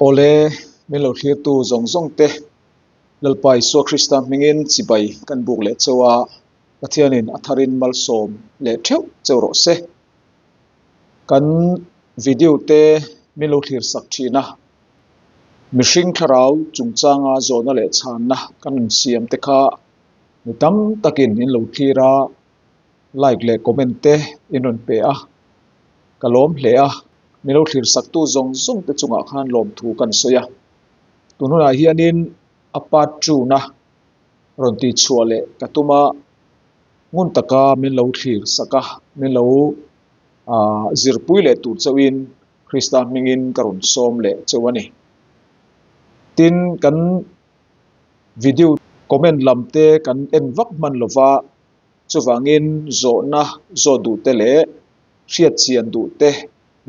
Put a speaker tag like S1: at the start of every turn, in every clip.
S1: Awle, min lo thlirtu zawng zawng te, Lalpa Isua Krista hmingin chibai kan buk leh cheu a, Pathianin a tharin malsawm leh theuh cheu rawh se. Kan video te min lo thlir sak thin a, mihring thlarau chungchanga zawhna leh chhanna kan rawn siam te kha mi tam takin in lo thlir a, like leh comment te in rawn pe a, ka lawm hle a, min lo thlir saktu zawng zawng te chungah khan lawmthu kan sawi a. Tun hunah hianin a part two na rawn tih chhuah leh ka tum a, ngun taka min lo thlir sak a, min lo ah zirpui leh tur chauhin Krista hmingin ka rawn sawm leh chauh a ni. Tin, kan video comment lam te kan en vak hman lova, Chuvangin zawhna zawh duh te leh hriat chian duh te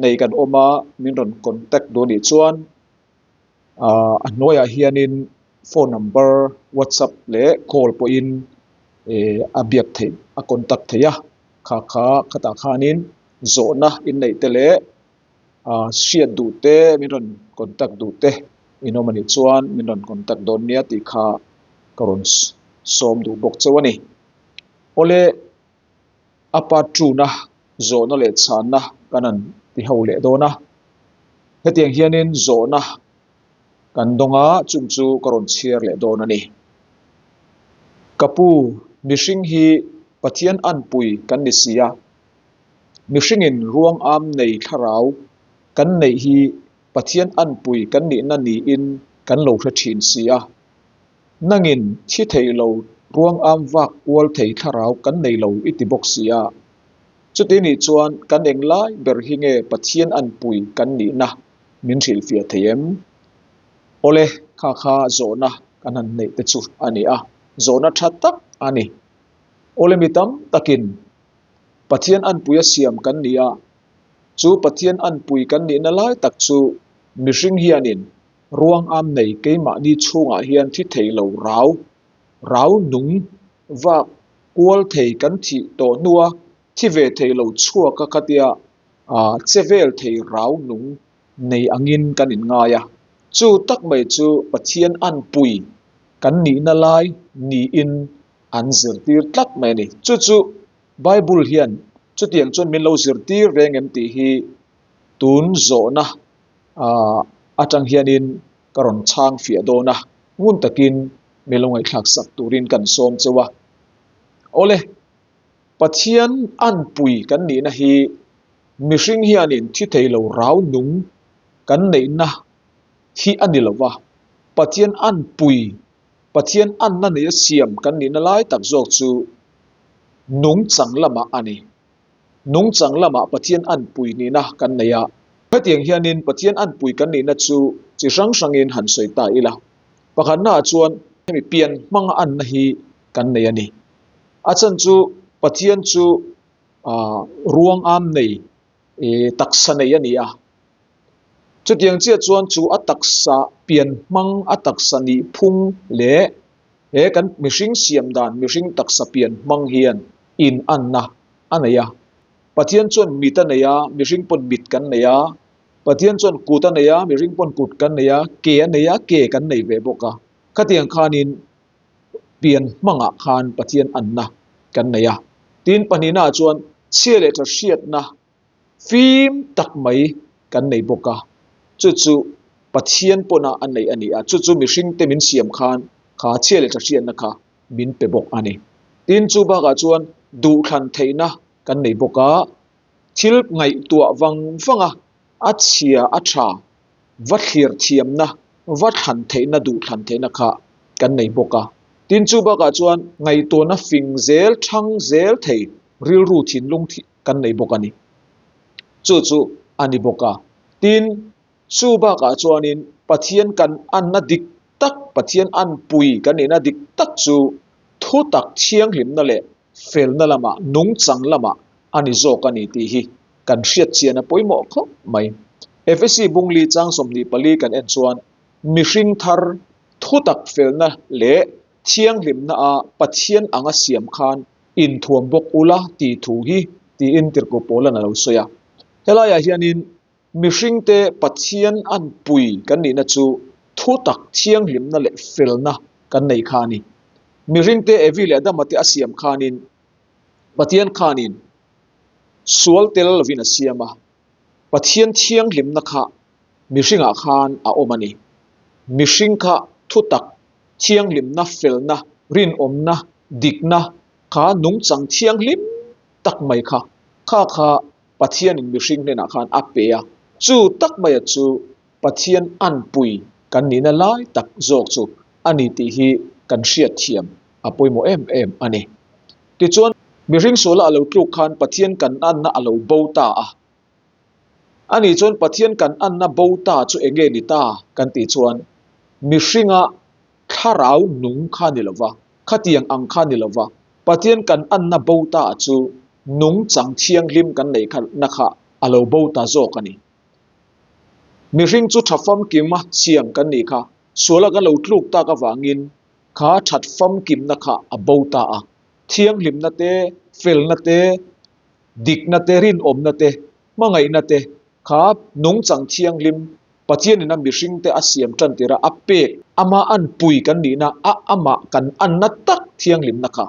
S1: nei kan awm a, min rawn contact duh anih chuan a hnuaiah hianin phone number, whatsapp leh call pawhin a biak theih, a contact theih a, kha kha khatah khanin zawhna inneih te leh hriat duh te min rawn contact duh te in awm anih chuan min rawn contact dawn nia tih kha ka rawn sawm duh bawk chauh a ni. Awle a part two na zawhna leh chhanna kan han ti ho leh dawn a, hetiang hianin zawhna kan dawng a chung chu ka rawn chhiar leh dawn a ni. Ka pu mihring hi Pathian anpui kan ni si a. Mihringin ruang am nei thlarau kan neih hi Pathian anpui kan nihna niin kan lo hre thin si a. Nangin thi thei lo ruang am vak kual thei thlarau kan nei lo i ti bawk si a. Chuti nih chuan kan eng lai ber hi nge Pathian anpui kan nihna min hrilhfiah thei em? Awle, kha kha zawhna kan han neih te chu a ni a, zawhna tha tak a ni. Awle mi tam takin Pathian anpui a siam kan ni a, chu Pathian anpui kan nihna lai tak chu mihring hianin ruang am nei keimahni chhungah hian thi thei lo rau, rau nung vak kual thei kan thih tawh hnua thi ve thei lo chhuak a khatia che vel thei rau nung nei angin kan inngai a. Chu tak mai chu Pathian anpui kan nihna lai niin an zirtir tlat mai a ni. Chu chu Bible hian chutiang chuan min lo zirtir reng em tih hi tun zawhna atang hianin ka rawn chhang fiah dawn a, ngun takin min lo ngaihthlak sak turin kan sawm cheu a. Awle, Pathian anpui kan nihna hi mihring hianin thi thei lo rau nung kan neihna hi a ni lo va, Pathian anpui Pathian anna neia siam kan nihna lai tak zawk chu nungchang lamah a ni. Nungchang lamah Pathian anpui nihna kan nei a. Hetiang hianin Pathian anpui kan nihna chu chi hrang hrangin han sawi ta ila. Pakhatnaah chuan hemi pian hmanga anna hi kan nei a ni. A chhan chu Pathian chu ruang am nei, taksa nei a ni a. Chutiang chiah chuan chu a taksa pian hmang, a taksa nih phung leh he kan mihring siam dan, mihring taksa pian hmang hian in anna a nei a. Pathian chuan mit a nei a, mihring pawn mit kan nei a. Pathian chuan kut a nei a, mihring pawn kut kan nei a, ke a nei a, ke kan nei ve bawk a. Khatiang khanin pian hmangah khan Pathian anna kan nei a. Tin, pahnihnaah chuan chhia leh tha hriatna Fim tak mai kan nei bawk a, chu chu Pathian pawna a neih a ni a, chu chu mihringte min siam khan kha chhia leh tha hriatna kha min pe bawk a ni. Tin, chu bakah chuan duhthlan theihna kan nei bawk a, thil ngaihtuah vang vang a, a chhia a tha va thlir thiamna, va thlan theihna, duhthlan theihna kha kan nei bawk a. Tin, chu bakah chuan ngaihtuahna fing zel, thang zel thei rilru thinlung kan nei bawk a ni. Chu chu a ni bawk a. Tin, chu bakah chuanin Pathian kan anna dik tak, Pathian anpui kan nihna dik tak chu thu tak thianghlimna leh felna lamah, nungchang lamah a ni zawk a ni tih hi kan hriat chian a pawimawh khawp mai. Efesi bungli chang 24 kan en chuan mihring thar thu tak felna leh thianghlimna a Pathian anga siam khan Inthuam bawk ula tih thu hi tiin Tirhkoh Paulan a lo sawi a. Helaiah hianin Mihringte Pathian anpui kan nihna chu thutak thianghlimna leh felna kan nei kha a ni. Mihringte Evi leh Adama te a siam khanin Pathian khanin sual tel lovin a siam a, Pathian thianghlimna kha mihringah khan a awm a ni. Mihring kha thutak thianghlimna, felna, rinawmna, dikna kha nungchang thianghlim tak mai kha kha kha Pathianin mihring hnenah khan a pe a, chu tak maia chu Pathian anpui kan nihna lai tak zawk chu a ni tih hi kan hriatthiam a pawimawh em em a ni. Tichuan, mihring suala a lo tluk khan Pathian kan anna a lo bo ta a. Ani chuan Pathian kan anna bo ta chu eng nge ni ta kan tih chuan mihringa thlarau nung kha ni lova, khatiang ang kha ni lova, Pathian kan anna bo ta chu nungchang thianghlim kan neih kha na kha a lo bo ta zawk a ni. Mihring chu tha famkima siam kan nih kha, suala kan lo tluk tak avangin kha that famkimna kha a bo ta a. Thianghlimna te, felna te, dikna te, rinawmna te, hmangaihna te kha nungchang thianghlim Pathianin a mihringte a siam tan tira a pek, ama anpui kan nihna a amah kan anna tak thianghlimna kha,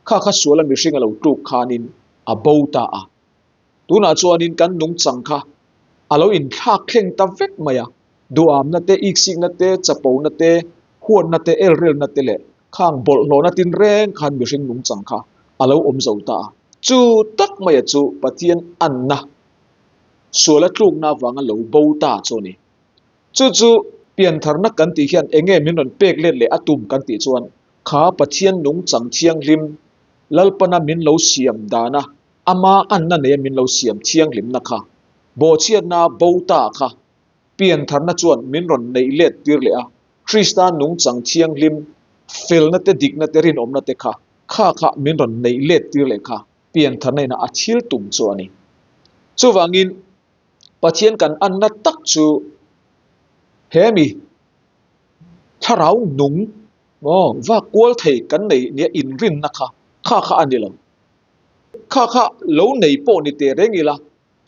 S1: kha kha suala mihring a lo tluk khanin a bo ta a. Tunah chuanin kan nungchang kha a lo inthlak thleng ta vek mai a, duhamna te, iksikna te, chapona te, huatna te, elrelna te leh khang bawlhhlawhna tinreng khan mihring nungchang kha a lo awm zo ta a. Chu tak maia chu Pathian anna suala tlukna avanga lo bo ta chu a ni. Chu chu piantharna kan tih hian eng nge min rawn pek let leh a tum kan tih chuan kha Pathian nungchang thianghlim Lalpana min lo siam dana ama anna neia min lo siam thianghlimna kha bawhchhiatna bo ta kha piantharna chuan min rawn neih let tir leh a, Krista nungchang thianghlim felna te dikna te rinawmna te kha kha kha min rawn neih let tir leh kha piantharna ina a thil tum chu a ni. Chuvangin Pathian kan anna tak chu he mi thlarau nung maw vak kual thei kan nei nia inrinna kha kha kha a ni lo. Kha kha lo nei pawh ni teh reng ila,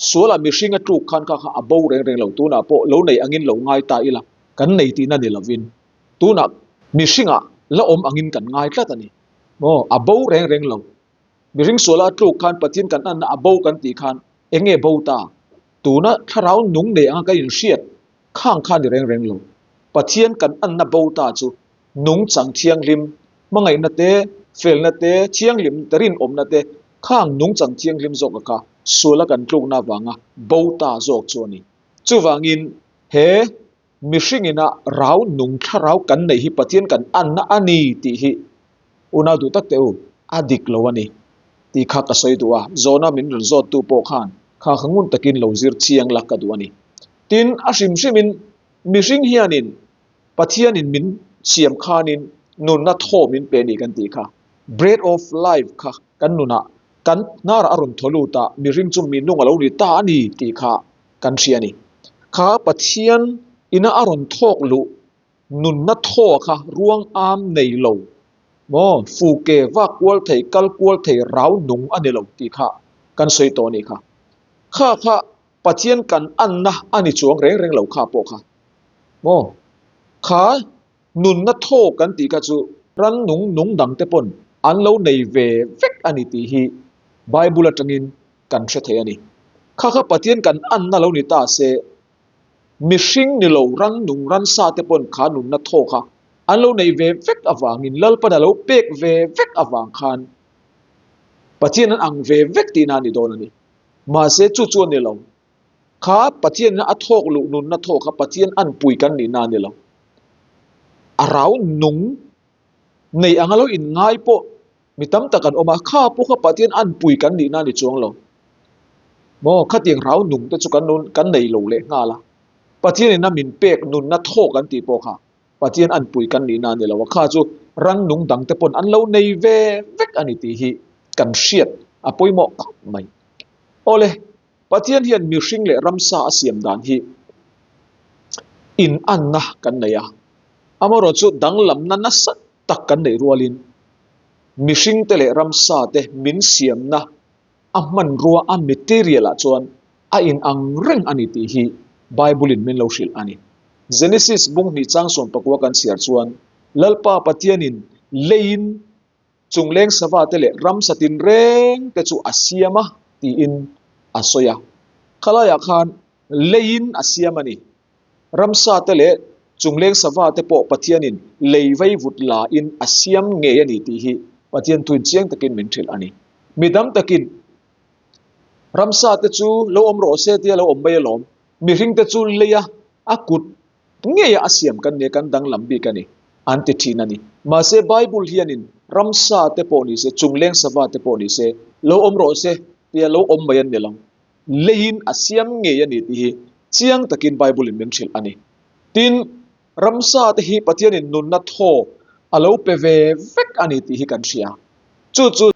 S1: sualah mihring a tluk khan kha kha a bo reng reng lo, tunah pawh lo nei angin lo ngai ta ila, kan nei tihna ni lovin tunah mihringah la awm angin kan ngai tlat a ni. Maw, a bo reng reng lo. Mihring sualah a tluk khan Pathian kan anna a bo kan tih khan eng nge bo ta? Tuna thlarau nung nei anga ka inhriat khang kha ni reng reng lo. Pathian kan anna bo ta chu nungchang thianghlim, hmangaihna te, felna te, thianghlim te, rinawmna te, khang nungchang thianghlim zawka kha suala kan tlukna avanga bo ta zawk chu a ni. Chuvangin he mihringina rau nung thlarau kan neih hi Pathian kan anna a ni tih hi unau duh tak teh u, a dik lo a ni tih kha ka sawi duh a, zawhna min rawn zawttu pawh khan kha kha ngun takin lo zir chiang la ka duh a ni. Tin, a hrim hrimin mihring hianin Pathianin min siam khanin nunna thaw min pe ni kan tih kha. Breath of life kha kan nunah kan hnarah a rawn thaw lut a, mihring chu mi nung a lo ni ta a ni tih kha kan hria a ni. Kha Pathian ina a rawn thawk luh nunna thaw kha ruang am nei lo maw, fu ke vak kual thei, kal kual thei, rau nung a ni lo tih kha kan sawi tawh a nih kha. Kha kha Pathian kan anna a ni chuang reng reng lo kha pawh kha maw? Kha nunna thaw kan tih kha chu rannung nung dang te pawn an lo nei ve vek a ni tih hi Bible atangin kan hre thei a ni. Kha kha Pathian kan anna lo ni ta se mihring ni lo rannung ransa te pawn kha nunna thaw kha an lo nei ve vek avangin Lalpan a lo pek ve vek avang khan Pathian an ang ve vek tihna a ni dawn a ni. Mahse chu chu a ni lo. Kha Pathianna a thawk luh nunna thawk kha Pathian anpui kan nihna a ni lo. A rau nung nei anga lo inngai pawh mi tam tak an awm a, kha pawh kha Pathian anpui kan nihna a ni chuang lo. Maw khatiang rau nung te chu kan kan nei lo leh nghal a. Pathianin a min pek nunna thawk an tih pawh kha Pathian anpui kan nihna a ni lo a, kha chu rannung dangte pawn an lo nei ve vek a ni tih hi kan hriat a pawimawh khawp mai. Awle, Pathian hian mihring leh ramsa a siam dan hi inanna kan nei a, amaherawhchu danglamna nasa tak kan neih rualin mihringte leh ramsa te min siamna a hmanrua a material ah chuan a inang reng a ni tih hi Bible-in min lo hrilh a ni. Genesis bung hnih chang 14 kan chhiar chuan, Lalpa Pathianin leiin chungleng sava te leh ramsa tinreng te chu a siam a tiin a sawi a. Khalaiah khan leiin a siam a ni. Ramsa te leh chungleng sava te pawh Pathianin lei vaivut lain a siam ngei a ni tih hi Pathian thuin chiang takin min hrilh a ni. Mi dam takin ramsa te chu lo awm rawh se tia lo awm mai alawm. Mihring te chu leia a kut ngeia a siam kan nia kan danglam bik a ni an ti thin a ni. Mahse Bible hianin ramsa te pawh ni se, chungleng sava te pawh ni se, lo awm rawh se tia lo awm mai an ni lo. Leiin a siam ngei a ni tih hi chiang takin Bible in min hrilh a ni. Tin, ramsa te hi Pathianin nunna thaw a lo pe ve vek a ni tih hi kan hria. Chu chu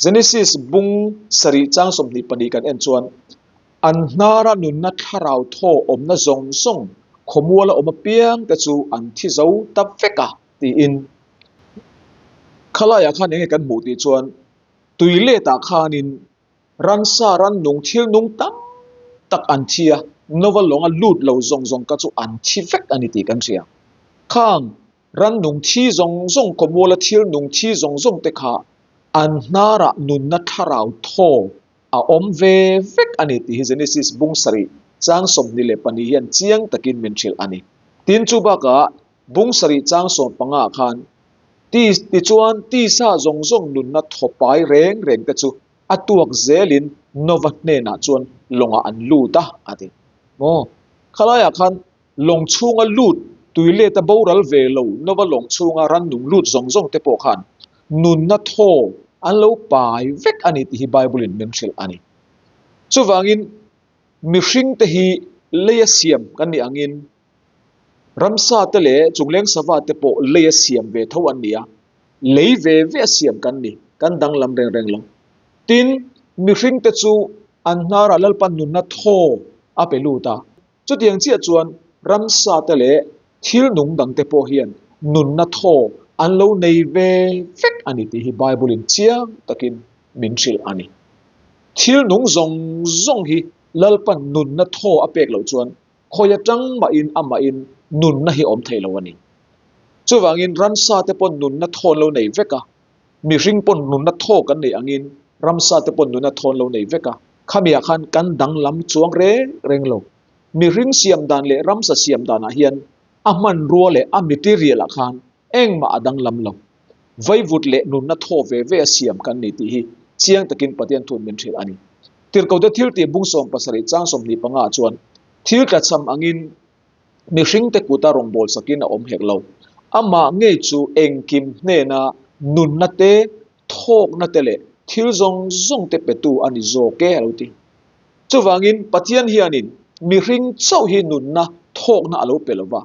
S1: Genesis bung sarih chang 22 kan en chuan an hnara nunna thlarau thaw awmna zawng zawng khawmuala awm apiang te chu an thi zo ta vek a tiin khalaiah khan enge kan hmuh tih chuan tui letah khanin Ransa rannung thil nung tam tak an thi a, Nova lawnga lut lo zawng zawng ka chu an thi vek a ni tih kan hria. Khang rannung thi zawng zawng kawmuala thil nung thi zawng zawng te kha an hnarah nunna thlarau thaw a awm ve vek a ni tih hi Genesis bung sarih chang 22 hian chiang takin min hrilh a ni. Tin chu bakah bung sarih chang 15 ah khan Ti tichuan tisa zawng zawng nunna thawpai reng reng te chu a tuak zelin Nova hnenah chuan lawngah an lut a, a ti. Maw? Khalaiah khan lawng chhunga lut, tui leta boral ve lo Nova lawng chhunga rannung lut zawng zawng te pawh khan nunna thaw an lo pai vek a ni tih hi Bible-in min hrilh a ni. Chuvangin mihring te hi leia siam kan nih angin Ramsa te leh chungleng sava te pawh lei a siam ve tho an ni a, lei ve ve a siam kan ni, kan danglam reng reng lo. Tin, mihring te chu an hnarah Lalpan nunna thaw a pe lut a, chutiang chiah chuan ramsa te leh thil nung dang te pawh hian nunna thaw an lo nei ve vek a ni tih hi Bible-in chiang takin min hrilh a ni. Thil nung zawng zawng hi Lalpan nunna thaw a pek loh chuan Khawi atang mahin amahin nunna hi awm thei lo a ni. Chuvangin ramsa te pawn nunna thawn lo nei vek a, mihring pawn nunna thaw kan nei angin ramsa te pawn nunna thawn lo nei vek a, khamiah khan kan danglam chuang reng reng lo. Mihring siam dan leh ramsa siam danah hian a hmanrua leh a material ah khan engmah a danglam lo. Vaivut leh nunna thaw ve ve a siam kan ni tih hi chiang takin Pathian thun min hrilh a ni. Tirhkote thil tih bung 70 chang 25 ah chuan thil tlachham angin mihringte kuta rawngbâwl sakin a awm hek lo. Amah ngei chu engkim hnena nunna te, thawkna te leh thil zawng zawng te petu a ni zawk e a lo ti. Chuvangin Pathian hianin mihring chauh hi nunna, thawkna a lo pe lo va.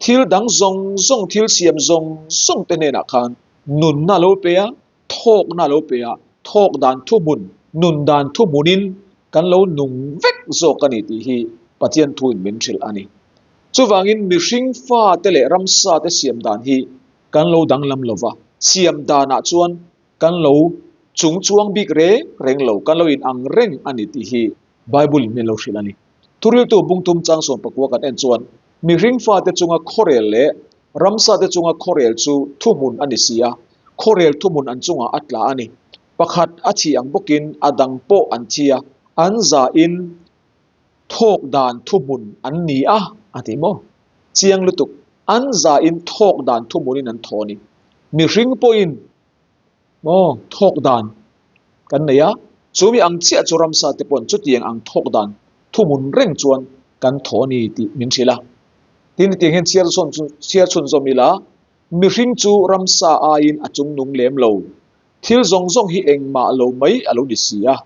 S1: Thil dang zawng zawng, thil siam zawng zawng te hnenah khan nunna a lo pe a, thawkna a lo pe a, thawk dan thuhmun, nun dan thuhmunin kan lo nung vek zawk a ni tih hi Pathian thuin min hrilh a ni. Chuvangin mihring fate leh ramsa te siam dan hi kan lo danglam lo va, siam danah chuan kan lo chung chuang bik reng reng lo, kan lo inang reng a ni tih hi Bible-in min lo hrilh a ni. Thuriltu bungthum chang 19 kan en chuan mihring fate chunga khawrel leh ramsa te chunga khawrel chu thuhmun a ni si a, khawrel thuhmun an chungah a tla a ni. Pakhat a thi ang bawkin a dang pawh an thi a, an zahin thawk dan thuhmun an ni a, a ti maw? Chiang lutuk, an zahin thawk dan thuhmunin an thaw a ni. Mihring pawhin maw thawk dan kan nei a, chumi ang chiah chu ramsa te pawn chutiang ang thawk dan thuhmun reng chuan kan thaw a ni tih min hrilh a. Tin, hetiang hian chhiar chhawn chu chhiar chhunzawm ila, mihring chu ramsa aiin a chungnung lem lo. Thil zawng zawng hi engmah lo mai a lo ni si a.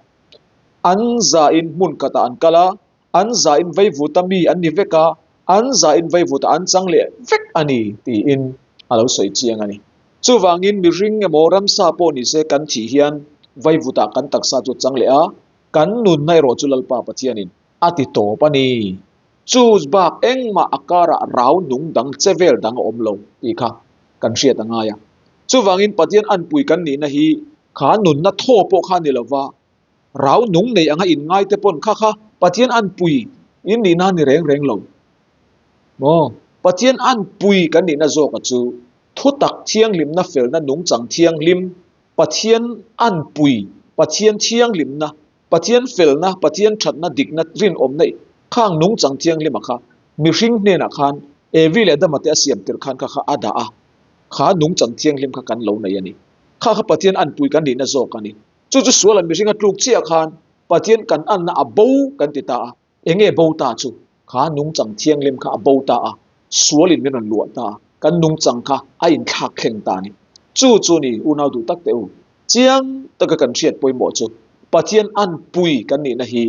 S1: An zain hmun khatah an kal a, an zain veivuta mi an ni vek a, an zain veivuta an chang leh vek a ni tiin a lo sawi chiang a ni. Chuvangin mihring emaw ramsa pawh ni se kan thih hian veivutah kan taksa chu a chang leh a, kan nunna erawh chu Lalpa Pathianin a ti tawp a ni. Chu bak engmah a karah rau nung dang che vel dang a awm lo tih kha kan hriat a ngai a. Chuvangin Pathian anpui kan nihna hi kha nunna thaw pawh kha ni lova, rau nung nei anga inngai te pawn kha kha Pathian anpui. In nihna a ni reng reng lo. Maw? Pathian anpui kan nihna zawka chu thutak thianghlimna felna nungchang thianghlim, Pathian anpui, Pathian thianghlimna, Pathian felna, Pathian thatna, dikna, rinawmna khang nungchang thianghlima kha mihring hnenah khan Evi leh Adama te a siam tirh khan kha kha a dah a, kha nungchang thianghlim kha kan lo nei a ni. Kha kha Pathian anpui kan nihna zawk a ni. Chu chu suala mihringa tluk chiah khan Pathian kan anna a bo kan ti ta a, enge bo ta chu? Kha nungchang thianghlim kha a bo ta a, sualin min rawn luah ta a, kan nungchang kha a inthlak thleng ta a ni. Chu chu ni unau duh tak teh u, chiang taka kan hriat pawimawh chu Pathian anpui kan nihna hi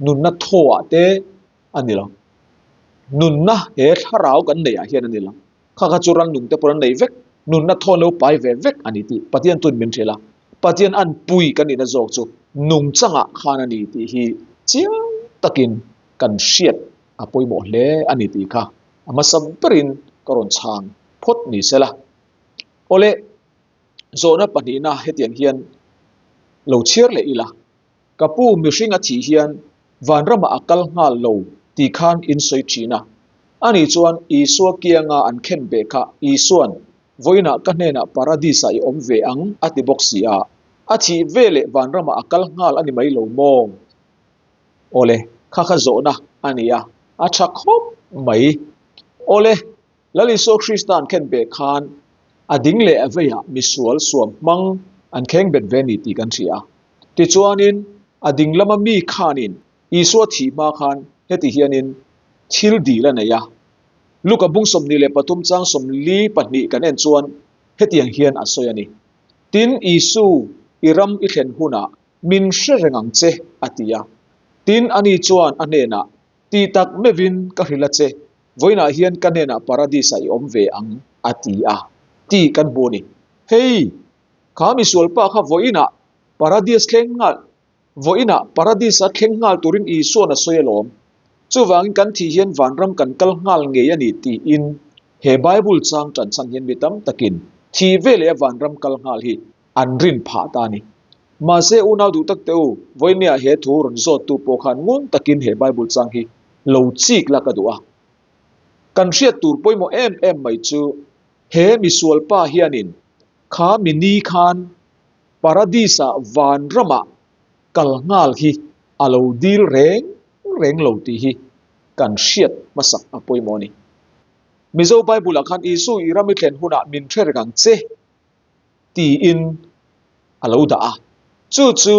S1: nunna thawah te a ni lo. Nunna he thlarau kan neihah hian a ni lo. Kha kha chu rannung te pawh an nei vek, nunna thawn lo pai ve vek a ni tih Pathian tun min hrilh a. Pathian an pui kan nihna zawk chu nungchangah khan a ni tih hi chiang takin kan hriat a pawimawh hle a ni tih kha a hmasa berin ka rawn chhang phawt ni sela. Awle, zawhna pahnihna hetiang hian lo chhiar leh ila. Ka pu mihring a thih hian vanramah a kal nghal lo tih khan in sawi thin a. Ani chuan Isua kianga an khen ve kha Isua'n vawiinah ka hnenah Paradis-ah i awm ve ang a ti bawk si a. A thih ve leh vanramah a kal nghal a ni mai lo maw? Awle, kha kha zawhna a ni a, a tha khawp mai. Awle, Lal Isua Krista an khen ve khan a ding leh a veiah misual suam hmang an kheng bet ve ni tih kan hria. Tichuanin a ding lama mi khanin Isua thih hma khan heti hianin thil dil a nei a. Luka bung 23 chang 42 kan en chuan hetiang hian a sawi a ni, Tin, Isu, i ram i thlen hunah min hre reng ang che, a ti a. Tin, ani chuan a hnenah, Ti tak meuhin ka hrilh a che, Vawiinah hian ka hnenah Paradis-ah i awm ve ang, a ti a, tih kan hmu a ni. Hei, kha misualpa kha vawiinah Paradis thleng nghal, vawiinah Paradis-a thleng nghal turin Isua'n a sawi alawm. Chuvangin kan thih hian vanram kan kal nghal ngei a ni tiin he Bible chang ṭan chhan hian mi tam takin thih veleh a vanram kal nghal hi an rin phah ta a ni. Mahse, unau duh tak teh u, vawinia he thu rawn zawttu pawh khan ngun takin he Bible chang hi lo chik la ka duh a. Kan hriat tur pawimawh em em mai chu he misualpa hianin kha mi ni khan Paradis-ah vanramah kal nghal hi a lo dil reng reng lo tih hi kan hriat hmasak a pawimawh a ni. Mizo Bible-ah khan Isu i ram i thlen hunah min hre reng ang che tiin a lo dah a. Chu chu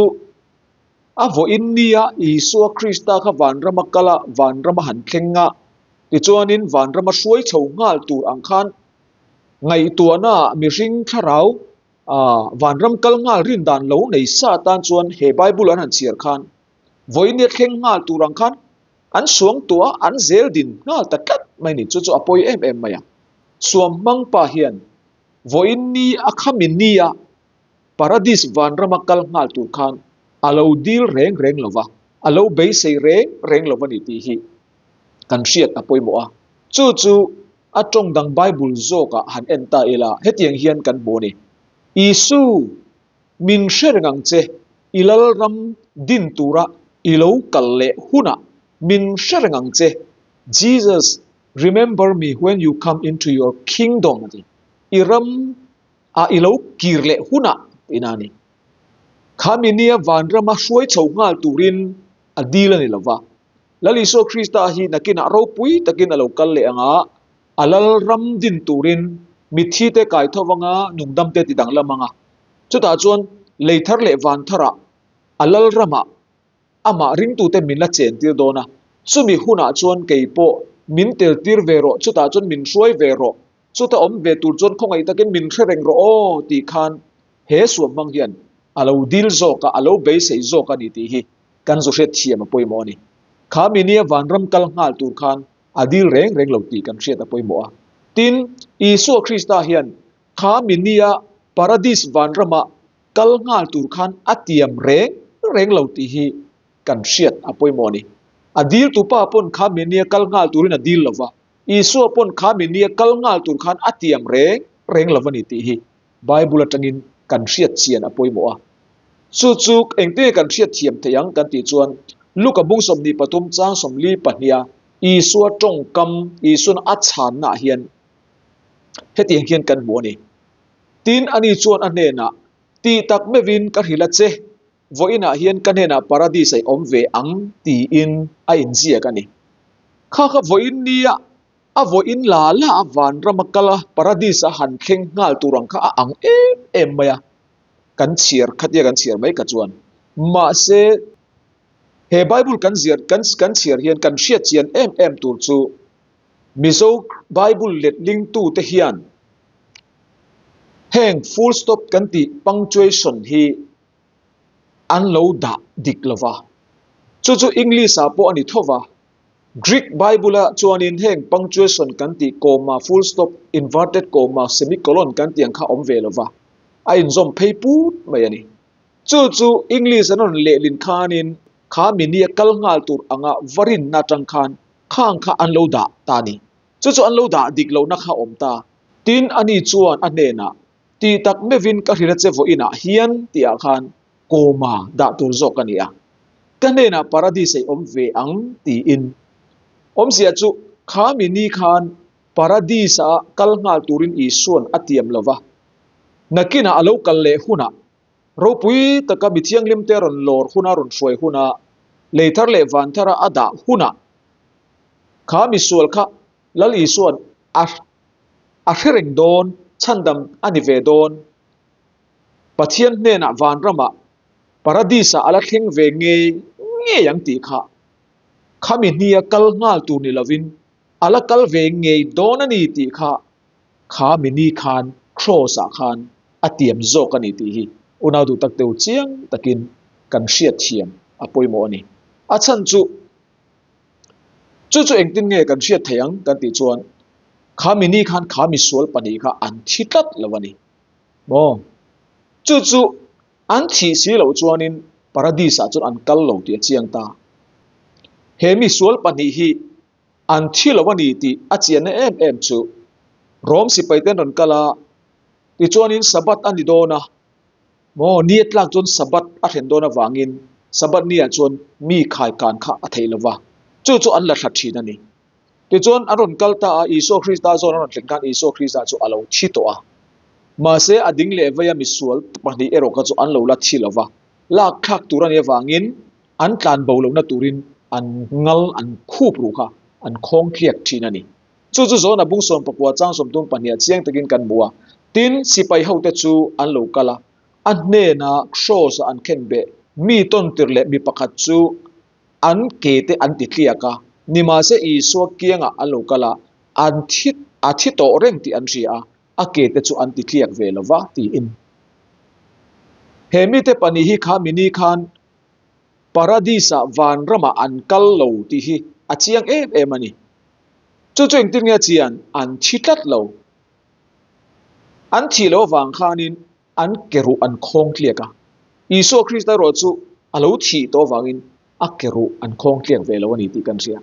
S1: a vawiin nia Isua Krista kha vanrama kal a, vanrama han thleng a, tichuanin vanrama hruai chho nghal tur ang khan ngaihtuahnaah mihring thlarau vanram kal nghal rin dan lo nei sa tan chuan he Bible an han chhiar khan vawiin nia thleng nghal tur ang khan an suang tuah a, an zel din nghal ta tlat mai a ni. Chu chu a pawi em em mai a. Suam hmang pa hian Vawiin ni a khami nia Paradis vanrama kal nghal tur khan a lo dil reng reng lo va, a lo beisei reng reng lo va ni tih hi kan hriat a pawimawh a. Chu chu a tawng dang Bible zawkah han en ta ila hetiang hian kan hmu a ni, Isu, min hre reng ang che, i lalram din tura i lo kal leh hunah min hre reng ang che, Jesus, Remember me when you come into your kingdom a ti. I ram ah i lo kir leh hunah tihna a ni. Kha mi nia vanrama hruai chho nghal turin a dil a ni lova. Lal Isua Krista hi nakinah ropui takin a lo kal leh ang a, a lal ram din turin mitthi te kai tho anga nungdam te ti danglam ang a. Chutah chuan lei thar leh van tharah a lal ramah Amah ringtute min la chentir dawn a, chumi hunah chuan kei pawh min teltir ve rawh, chutah chuan min hruai ve rawh, chuta awm ve tur chuan khawngaih takin min hre reng rawh aw tih khan he suam hmang hian a lo dil zawk a, a lo beisei zawk a ni tih hi kan zu hriat thiam a pawimawh a ni. Kha mi nia vanram kal nghal tur khan a dil reng reng lo tih kan hriat a pawimawh a. Tin, Isua Krista hian kha mi nia Paradis vanramah kal nghal tur khan a tiam reng reng lo tih hi kan hriat a pawimawh a ni. A dil tu pa pawn kha mi nia kal nghal turin a dil lo va, Isua pawn kha mi nia kal nghal tur khan a tiam reng reng lo a ni tih hi Bible atangin kan hriat chian a pawimawh a. Chu chu engtin nge kan hriat thiam theih ang kan tih chuan. Luka bung 23 chang 42 a Isua tawngkam, Isuan a chhanna ah hian hetiang hian kan hmu a ni. Tin, ani chuan a hnenah, Tih tak meuhin ka hrilh a che, vawiinah hian ka hnenah paradis a i awm ve ang tiin a inziak a ni. Kha kha vawiin nia a vawiin la la a vanram a kal a, paradis a han thleng nghal tur ang kha a ang em em mai a, kan chhiar khatia kan chhiar mai kha chuan. Mahse, he Bible kan ziar kan kan chhiar hian kan hriat chian em em tur chu Mizo Bible letlingtute hian heng full stop kan tih punctuation hi an lo dah dik lo va. Chu chu English ah pawh a ni tho va. Greek Bible ah chuanin heng punctuation kan tih comma, full stop, inverted comma, semicolon kan tih ang kha a awm ve lo va. A inzawm phei put mai a ni. Chu chu English an rawn lehlin khanin kha mini a kal nghal tur anga va rinna atang khan khang kha an lo dah ta a ni. Chu chu an lo dah dik lohna kha a awm ta. Tin, ani chuan a hnenah, Tih tak meuhin ka hrilh a che vawiinah hian tihah khan comma dah tur zawk a ni a. Ka hnenah paradis ei awm ve ang tiin. Awmzia chu kha mi ni khan paradis-a kal nghal turin Isua'n a tiam lo va. Nakinah a lo kal leh hunah ropui taka mi thianghlimte rawn lawr huna rawn hruai huna lei thar leh van thara a dah hunah kha misual kha Lal Isua'n a a hre reng dawn, chhandam a ni ve dawn. Pathian hnenah vanramah, Paradis-ah a la thleng ve ngei ngei ang tih kha khami hnia kal nghal tur ni lovin a la kal ve ngei dawn a ni tih kha kha mi ni khan Kraws-ah khan a tiam zawk a ni tih hi unau duh tak deuh chiang takin kan hriatthiam a pawimawh a ni. A chhan chu Chu chu engtin nge kan hriat thei ang kan tih chuan kha mi ni khan kha mi sual pahnih kha an thi tlat lo a ni maw? Chu chu an thih si loh chuanin Paradis ah chuan an kal lo tih a chiang ta. He mi sual pahnih hi an thi lo a ni tih a chianna em em chu Rom sipai ten rawn kal a, tichuanin Sabbath a ni dawn a, Maw, ni a tlak chuan Sabbath a thlen dawn avangin Sabbath ni ah chuan mi khaikan kha a theih lo va, chu chu an la thla thin a ni. Tichuan an rawn kal ta a, Isua Krista zawn an rawn thlen khan Isua Krista chu a lo thi tawh a. Mahse a ding leh vei a misual pahnih erawh kha chu an lo la thi lo va, lak thlak tur a nih avangin an tlan bo lohna turin an ngal an khup ruh kha an khawng tliak thin a ni. Chu chu Zona bung 14 chang 32 ah chiang takin kan hmu a. Tin, sipai hote chu an lo kal a, a hnena kraws-a an khen beh mi tawntir leh mi pakhat chu an ke te an ti tliak a. Nimahse Isua kiangah an lo kal a, an thi a thi tawh reng tih an hria a, a ke te chu an ti tliak ve lo va, tiin. He mite pahnih hi kha mini khan Paradis-ah vanramah an kal lo tih hi a chiang em em a ni. Chu chu engtin nge chian an thi tlat lo. An thih loh avang khanin an ke ruh an khawng tliak a. Isua Krista erawh chu a lo thih tawh avangin a ke ruh an khawng tliak ve lo a ni tih kan hria.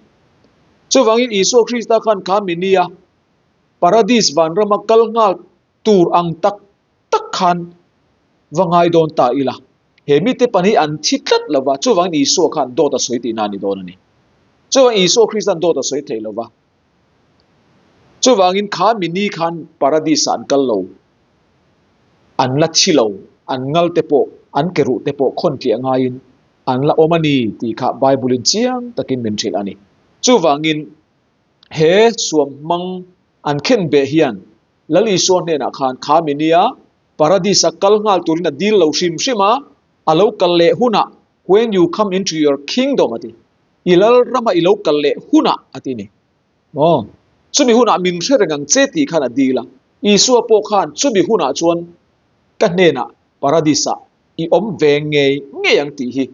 S1: Chuvangin Isua Krista khan kha mi nia Paradis vanrama kal nghal tur ang tak tak khan va ngai dawn ta ila. He mite pahnih an thi tlat lo va, chuvangin Isua khan dawt a sawi tihna a ni dawn a ni. Chuvangin Isua Krista'n dawt a sawi thei lo va. Chuvangin kha mi ni khan Paradis-ah an kal lo, an la thi lo, an ngal te pawh, an ke ruh te pawh khawn tliah ngaiin an la awm a ni tih kha Bible-in chiang takin min hrilh a ni. Chuvangin he suamhmang an khenbeh hian Lal Isua hnenah khan kha mi nia Paradis-a kal nghal turin a dil lo hrim hrim a, a lo kal leh hunah, When you come into your kingdom a ti. I lal rama i lo kal leh hunah a ti ni. Maw? Chumi hunah min hre reng ang che tih khan a dil a. Isua pawh khan chumi hunah chuan ka hnenah Paradis-ah i awm ve ngei ngei ang tih hi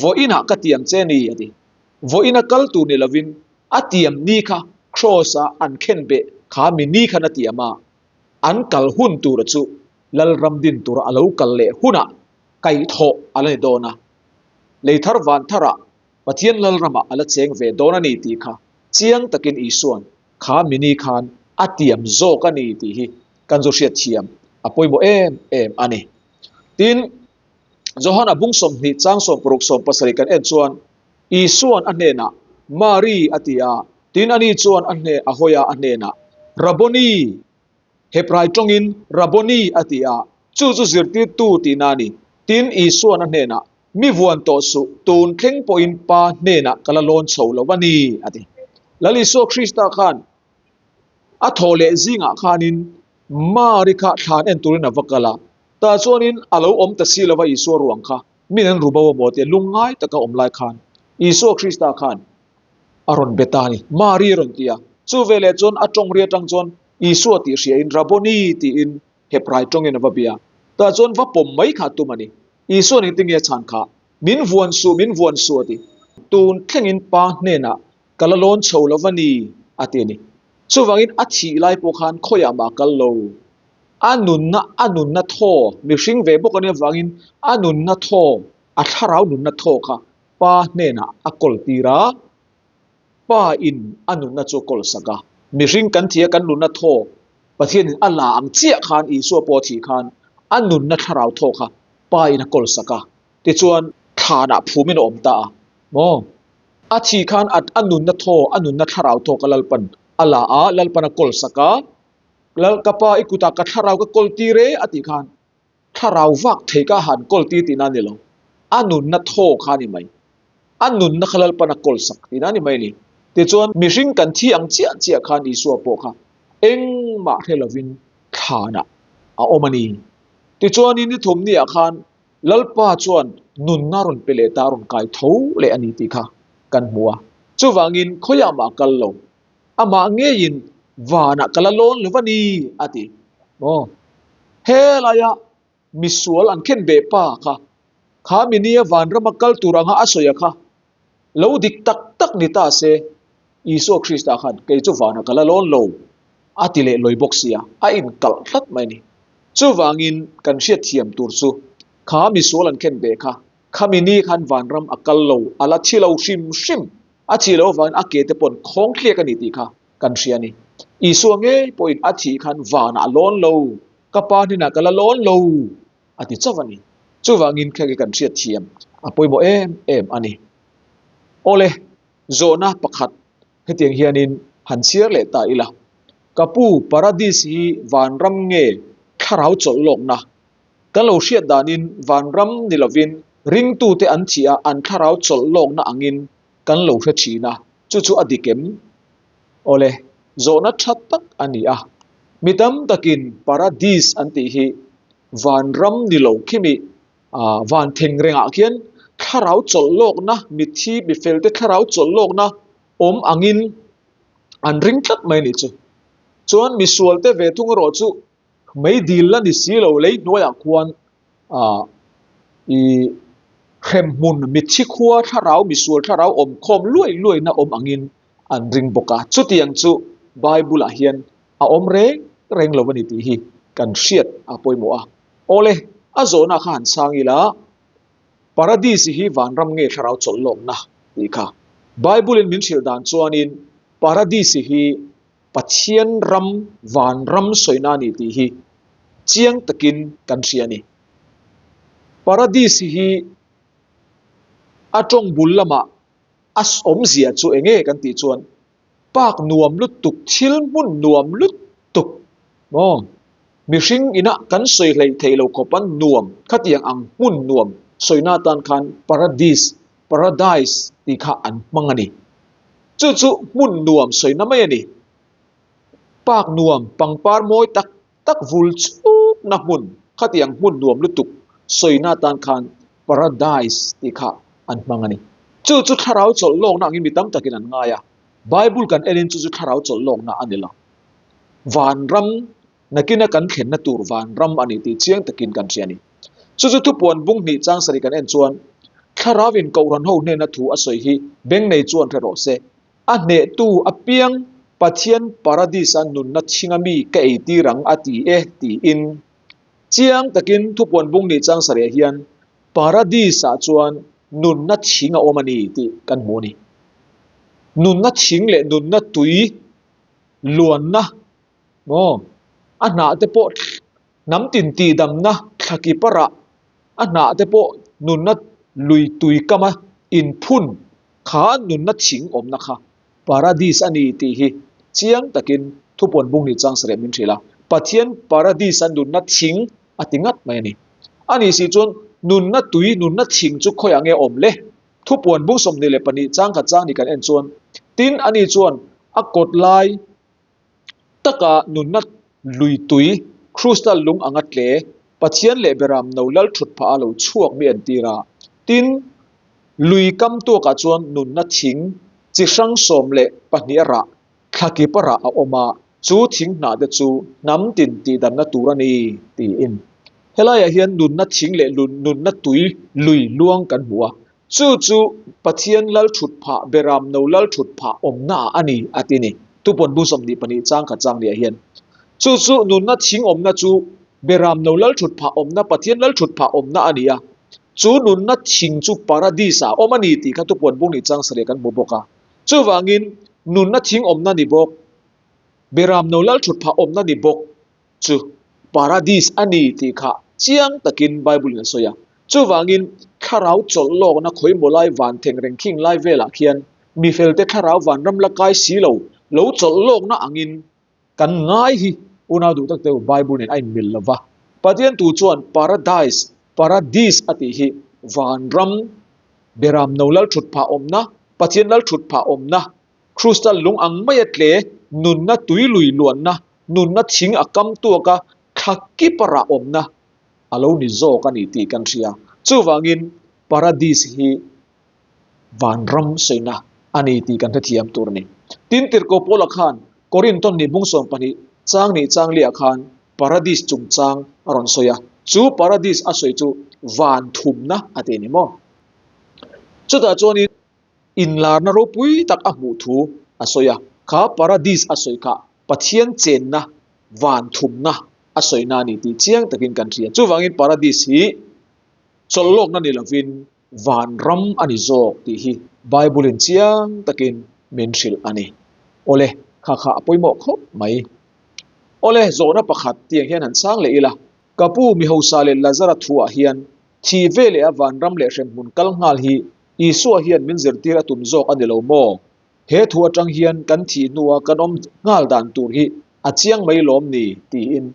S1: vawiinah ka tiam che ni a ti. Vawiina kal tur ni lovin a tiam ni kha Kraws-a an khenbeh kha mi ni khan a tiam a. An kal hun tura chu Lalram din tura a lo kal leh hunah kaihthawh a la ni dawn a, lei thar van tharah Pathian Lalramah a la cheng ve dawn a ni tih kha chiang takin Isua'n kha mini khan a tiam zawk a ni tih hi kan zu hriatthiam a pawimawh em em a ni. Tin, Johana bung 20 chang 60 70 kan en chuan. Isua'n a hnenah, Mari, a ti a. Tin, ani chuan a hne a hawi a, a hnenah, Rabboni! Hebrai tawngin, Rabboni, a ti a. Chu chu zirtirtu tihna a ni. Tin, Isua'n a hnenah, Mi vuan tawh suh, tun thleng pawhin Pa hnenah ka la lawn chho lo a ni, a ti. Lal Isua Krista khan a thawh leh zingah khanin Mari kha thlan en turin a va kal a, tah chuanin a lo awm ta si lova Isua ruang kha min an ru bo a maw tia lungngai taka awm lai khan Isua Krista khan a rawn be ta a ni. Mari a rawn ti a, chu veleh chuan a tawng ri atang chuan Isua tih hriain Rabboni tiin Hebrai tawngin a va bia. Tah chuan va pawm mai kha tum a ni. Isua nih tinge chhan kha, Min vuan suh, min vuan suh a ti. Tun thlengin Pa hnenah ka la lawn chho lo va ni, a ti a ni. Chuvangin a thih lai pawh khan khawiah mah a kal lo. A nunna, a nunna thaw, mihring ve bawk a nih avangin a nunna thaw, a thlarau nunna thaw kha Pa hnenah a kawl tir a, Pa in a nunna chu a kawl sak a. Mihring kan thih a kan nunna thaw Pathianin a la ang chiah khan Isua pawh a thih khan a nunna thlarau thaw kha Pa in a kawl sak a, tichuan thlanah phumin a awm ta a maw? A thih khan a a nunna thaw, a nunna thlarau thaw kha Lalpan a la a, Lalpan a kawl sak a, Lal ka Pa i kutah ka thlarau ka kawl tir e a tih khan thlarau vak thei ka han kawl tir tihna a ni lo, a nunna thaw kha a ni mai. A nunna kha Lalpan a kawl sak tihna a ni mai a ni. Tichuan mihring kan thi ang chiah chiah khan Isua pawh kha engmah hre lovin thlanah a awm a ni. Tichuanin ni thumniah khan Lalpa chuan nunna rawn pe leh ta, a rawn kai tho leh a ni tih kha kan hmu a. Chuvangin khawiah mah kal lo, amah ngeiin vanah ka la lawn lo va ni, a ti. Aw, helaia misual an khen beh pa kha, kha minia vanrama kal tur anga a sawi a kha, lo dik tak tak ni ta se, Isua Krista khan kei chu vanah ka la lawn lo, a ti leh lawi bawk sia, a inkalh tlat mai a ni. Chuvangin kan hriatthiam tur chu kha misual an khen beh kha, khami ni khan vanram a kal lo, a la thi lo hrim hrim, a thih loh avangin a ke te pawn khawng tliak a ni tih kha kan hria a ni. Isua ngei pawhin a thih khan vanah a lawn lo, ka pa hnenah ka la lawn lo a ti chauh a ni. Chuvangin kheng hi kan hriatthiam a pawimawh em em a ni. Awle, zawhna pakhat hetiang hianin han chhiar leh ta ila, Ka pu, Paradis hi vanram nge thlarau chawlh lawkna? Kan lo hriat danin vanram ni lovin ringtute an thih a, an thlarau chawlh lawkna angin kan lo hre thin a, chu chu a dik em? Awle, zawhna tha tak a ni a. Mi tam takin Paradis an tih hi vanram ni lo khimi van theng rengah khian thlarau chawlh lawkna, mitthi, mifelte thlarau chawlh lawkna awm angin an ring tlat mai a nih chu. Chuan misualte ve thung erawh chu mei dil la ni si lo, lei hnuaiah khuan ah i hremhmun mitthi khua thlarau, misual thlarau awm khawm luai luaina awm angin an ring bawk a. Chutiang chu Bible-ah hian a awm reng reng lo a ni tih hi kan hriat a pawimawh a. Awle, a zawhna kha han chhang ila, Paradis hi vanram nge thlarau chawlh lawkna tih kha. Bible-in min hrilh dan chuanin Paradis hi Pathian ram vanram sawina a ni tih hi chiang takin kan hria a ni. Paradis hi a tawng bul lamah a awmzia chu enge kan tih chuan Park nuam lutuk, thil hmun nuam lutuk maw? Mihring ina kan sawi hleih theih lo khawp a nuam, khatiang ang hmun nuam sawina atan khan paradis, paradise, tih kha an hmang a ni. Chu chu hmun nuam sawina mai a ni. Park nuam, pangpar mawi tak tak vul chukna hmun, khatiang hmun nuam lutuk sawina atan khan paradise tih kha an hmang a ni. Chu chu thlarau chawlh lawkna angin mi tam takin an ngai a, Bible kan enin chu chu thlarau chawlh lawkna a ni lo. Vanram nakina kan thlenna tur vanram a ni tih chiang takin kan hria a ni. Chu chu thupuan bung hnih chang sarih kan en chuan thlarauin Kohhran ho hnena thu a sawi hi beng nei chuan hre rawh se. A hnehtu apiang Pathian paradis-a nunna chhinga mi ka eitir ang a ti e tiin chiang takin thupuan bung hnih chang sarih hian Paradis-ah chuan nunna thing a awm a ni tih kan hmu a ni. Nunna thing leh nunna tui luanna maw a hnah te pawh hnam tin tihdamna thlaki parah a hnah te pawh nunna lui tui kama inphun. Kha nunna thing awmna kha Paradis a ni tih hi chiang takin thupuan bung ni chang sareh min hrilh a. Pathian Paradis a nunna thing a ti ngat mai a ni. A nih si chuan nunna tui, nunna thing chu khawiah nge awm le? Thupuan bung 22 chang khat chang ni kan en chuan, Tin, ani chuan a kawt lai taka nunna lui tui, crystal lung anga tle, Pathian leh Beram no lal thut phah a lo chhuak mi entir a. Tin, lui kam tuakah chuan nunna thing chi hrang 12 a rah, thla kip a rah a awm a, chu thing hnah te chu hnam tin tihdamna tur a ni, tiin. Helaiah hian nunna thing leh nunna tui lui luang kan hmu a, chu chu Pathian lal thut phah, Beram no lal thut phah awmna ah a ni, a ti ni. Thupawn bu 22 chang khat chang niah hian chu chu nunna thing awmna chu Beram no lal thut phah awmna, Pathian lal thut phah awmna a ni a, chu nunna thing chu Paradis ah a awm a ni tih kha thupawn bung nih chang sarih kan hmu bawk a. Chuvangin nunna thing awmna ni bawk, Beram no lal thut phah awmna ni bawk chu Paradis a ni tih kha chiang takin Bible in a sawi a. Chuvangin thlarau chawlh lawkna khawimaw lai van theng reng khing lai velah khian mifelte thlarau vanram la kai si lo, lo chawlh lawkna angin kan ngai hi unau duh tak teu Bible nen a inmil lo va. Pathian tu chuan Paradise, Paradis a tih hi vanram Beram no lal thut phah awmna, Pathian lal thut phah awmna, Crystal lung ang maia tle, nunna tui lui luanna, nunna thing a kam tuaka thla kip a rah awmna a lo ni zawk a ni tih kan hria. Chuvangin Paradis hi vanram sawina a ni tih kan hrethiam tur a ni. Tin, Tirhkoh Paula khan Korinthon ni bung 12 chang nih chang liah khan Paradis chungchang a rawn sawi a, chu Paradis a sawi chu van thumna a ti a ni maw? Chutah chuanin inlarna ropui tak a hmuh thu a sawi a, kha Paradis a sawi kha Pathian chenna van thumna a sawina a ni tih chiang takin kan hria. Chuvangin Paradis hi chawlhlawkna ni lovin vanram a ni zawk tih hi Bible-in chiang takin min hrilh a ni. Awle, kha kha a pawimawh khawp mai. Awle, zawhna pakhat tiang hian han chang leh ila, Ka pu mi hausa leh Lazara thuah hian thi ve leh a vanram leh hremhmun kal nghal hi Isua hian min zirtir a tum zawk a ni lo maw? He thu atang hian kan thih hnua kan awm nghal dan tur hi a chiang mai lawm ni? tiin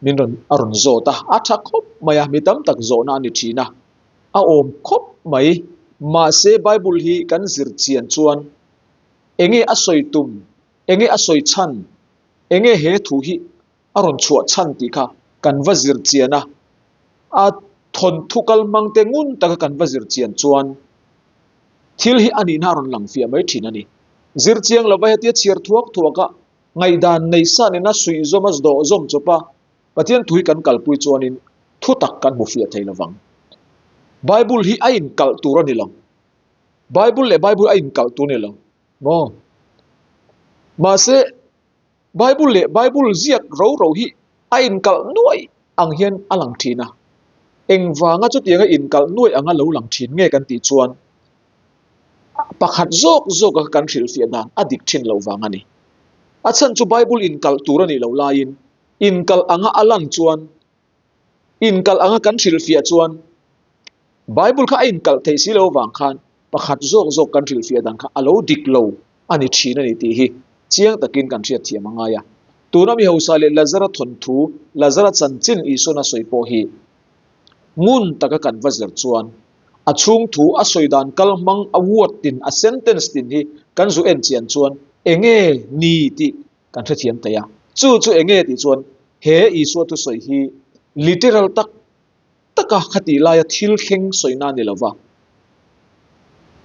S1: min rawn a rawn zawt a, a tha khawp mai a, mi tam tak zawhna a ni thin a, a awm khawp mai. Mahse Bible hi kan zir chian chuan enge a sawi tum, enge a sawi chhan, enge he thu hi a rawn chhuah chhan tih kha kan va zir chian a, a thawnthu kal hmang te ngun taka kan va zir chian chuan thil hi a nihna a rawn lang fiah mai thin a ni. Zir chiang lova hetia chhiar thuak thuak a, ngaihdan nei sa nena suih zawm a dawh zawm chawp a, Pathian thu hi kan kalpui chuanin thu tak kan hmu fiah thei lovang. Bible hi a inkalh tur a ni lo. Bible leh Bible a inkalh tur a ni lo maw? Mahse, Bible leh Bible ziak ro ro hi a inkalh nuaih ang hian a lang thin a. Engvanga chutianga inkalh nuaih anga lo lang thin nge kan tih chuan pakhat zawk zawka kan hrilhfiah dan a dik thin loh vang a ni. A chhan chu Bible inkalh tur a nih loh laiin inkalh anga a lan chuan Inkalh anga kan hrilhfiah chuan Bible kha a inkalh theih si lo avang khan pakhat zawk zawk kan hrilhfiah dan kha a lo dik lo a ni thin a ni tih hi chiang takin kan hriatthiam a ngai a. Tuna mi hausa leh Lazara thawnthu, Lazara chanchin Isuan a sawi pawh hi ngun taka kan va zir chuan a chhung thu a sawi dan kal hmang a word tin, a sentence tin hi kan zu en chian chuan enge ni tih kan hrethiam thei a. Chu chu enge tih chuan he Isua thusawi hi literal tak taka khatih laia thil thleng sawina a ni lo va,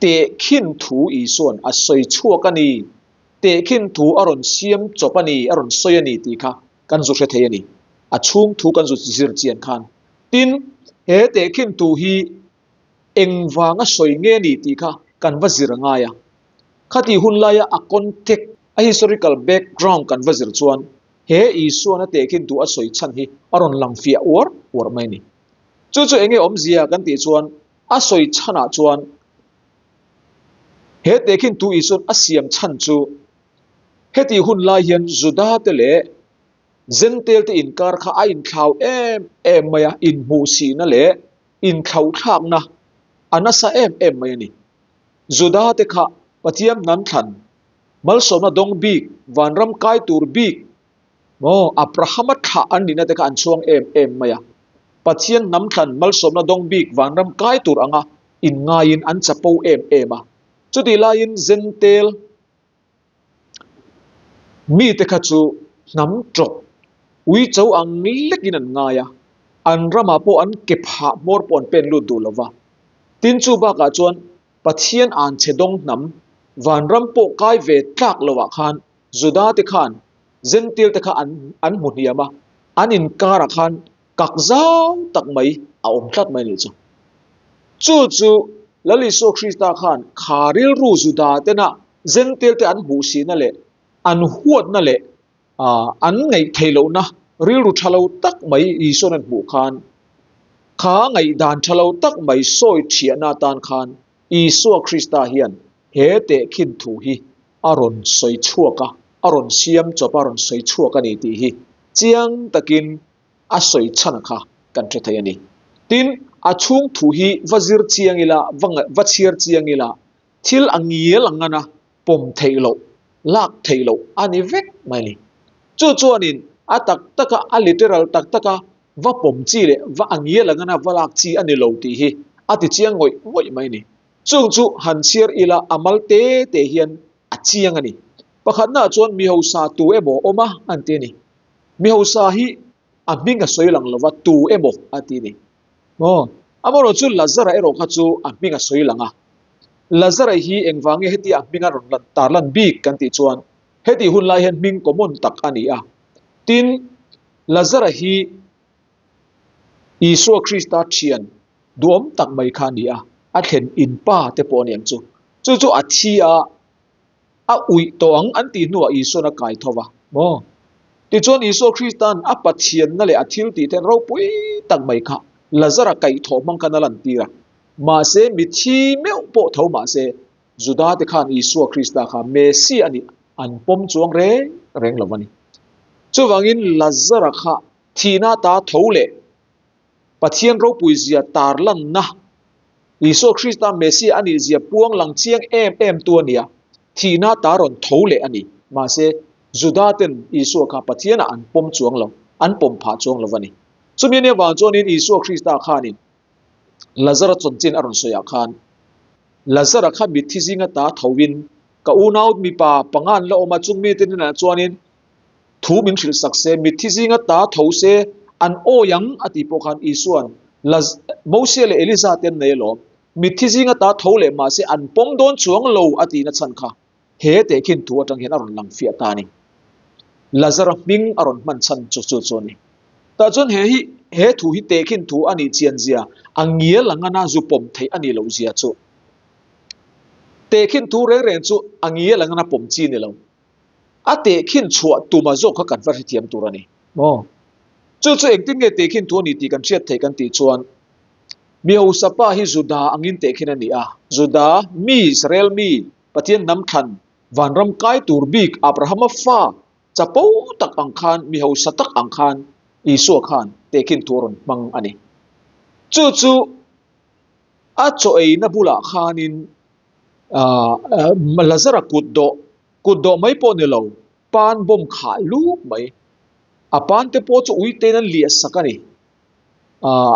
S1: tehkhin thu Isua'n a sawi chhuak a ni, tehkhin thu a rawn siam chawp a ni, a rawn sawi a ni tih kha kan zu hre thei a ni. A chhung thu kan zu zir chian khan. Tin, he tehkhin thu hi engvanga sawi nge ni tih kha kan va zir a ngai a. Khatih hun laia a context, a historical background kan va zir chuan he Isuan a tehkhin duh a sawi chhan hi a rawn lang fiah uar uar mai a ni. Chu chu enge awmzia kan tih chuan a sawi chhanah chuan he tehkhin thu Isuan a siam chhan chu hetih hun lai hian Juda te leh Jentail te inkar kha a inthlau em em mai a, inhmuhsihna leh inthlauhthlakna a nasa em em mai a ni. Juda te kha Pathian hnam thlan, malsawmna dawng bik, vanram kai tur bik, maw, Abrahama thlah an nihna te kha an chhuang em em mai a. Pathian hnam thlan, malsawmna dawng bik, vanram kai tur anga inngaiin an chapo em em a. Chutih laiin Zentel mite kha chu hnam tawp, uicho ang lekin an ngai a, an ramah pawh an ke phah hmawr pawh an pen lut duh lo va. Tin chu bakah chuan Pathian an che dawng hnam, vanram pawh kai ve tlak loah khan Juda te khan Zentil te kha an an hmu hniam a, an inkarah khan kak zau tak mai a awm tlat mai a nih chu. Chu chu Lal Isua Krista khan kha rilru Juda tena Zentil te an hmuh sihna leh an huatna leh an ngaih theih lohna rilru tha lo tak mai Isua'n an hmuh khan kha ngaihdan tha lo tak mai sawi thiahna atan khan Isua Krista hian he tehkhin thu hi a rawn sawi chhuak a, a rawn siam chawp a, a rawn sawi chhuak a ni tih hi chiang takin a sawi chhan kha kan hre thei a ni. Tin, a chhung thu hi va zir chiang ila, va va chhiar chiang ila, thil a ngial ang ngana pawm theih loh, lak theih loh a ni vek mai a ni. Chu chuanin a tak taka, a literal tak taka va pawm chi leh va a ngial ang ngana va lak chi a ni lo tih hi a ti chiang ngawih ngawih mai a ni. Chung chu han chhiar ila a mal te te hian a chiang a ni. Pakhatnaah chuan mi hausa tu emaw awm a an ti a ni. Mi hausa hi a hming a sawi lang lova tu emaw a ti a ni. Aw, amaherawh chu Lazara erawh kha chu a hming a sawi lang a. Lazara hi engvange hetia a hming a rawn lan tarlan bik kan tih chuan hetih hun lai hian hming common tak a ni a. Tin, Lazara hi Isua Krista thian duhawm tak mai kha a ni a, a thlen in pa te pawh a ni ang chu. Chu chu a thi a, a uih tawh ang an tih hnuah Isua'n a kai tho va maw? Tichuan Isua Krista'n a Pathianna leh a thil tih ten ropui tak mai kha Lazara kaihthawh hmang khan a lantir a. Mahse, mithi meuh pawh tho mahse, Juda te khan Isua Krista kha Messiah a nih an pawm chuang reng reng lo a ni. Chuvangin Lazara kha thihna ata tho leh Pathian ropui zia tarlanna, Isua Krista Messiah a nih zia puang lang chiang em em tu a nia, thihna ta rawn tho leh a ni. Mahse, Juda ten Isua kha Pathianah an pawm chuang lo, an pawm phah chuang lo a ni. Chumi ania vang chuanin Isua Krista khanin Lazara chanchin a rawn sawiah khan, Lazara kha mitthi zinga ta thoin ka unau mipa panga an la awm a, chung mite hnenah chuanin Thu min hrilh sak se, mitthi zinga ta tho se, an awi ang, a tih pawh khan Isua'n, Laz, Mosia leh Eliza te an nei alawm. Mitthi zinga ta tho leh mahse an pawm dawn chuang lo, a tihna chhan kha he tehkhin thu atang hian a rawn lang fiah ta a ni. Lazara hming a rawn hman chhan chu chu chu a ni. Tah chuan he hi, he thu hi tehkhin thu a nih chian zia, a ngial ang ana zu pawm theih a nih loh zia chu. Tehkhin thu reng reng chu a ngial ang ana pawm chi ni lo. A tehkhin chhuah tuma zawk kha kan va hrethiam tur a ni. Maw? Chu chu engtin nge tehkhin thu a ni tih kan hriat theih kan tih chuan, mi hausa pa hi Juda angin tehkhin a ni a. Juda mi, Israel mi, Pathian hnam thlan, vanram kai tur bik Abrahama fa chapo tak ang khan, mi hausa tak ang khan Isua khan tehkhin thu a rawn hmang a ni. Chu chu a chaw eina bulah khanin Lazara kut dawh, kut dawh mai pawh ni lo, pan bawm khah luk mai. A pan te pawh chu ui tein an liah sak a ni.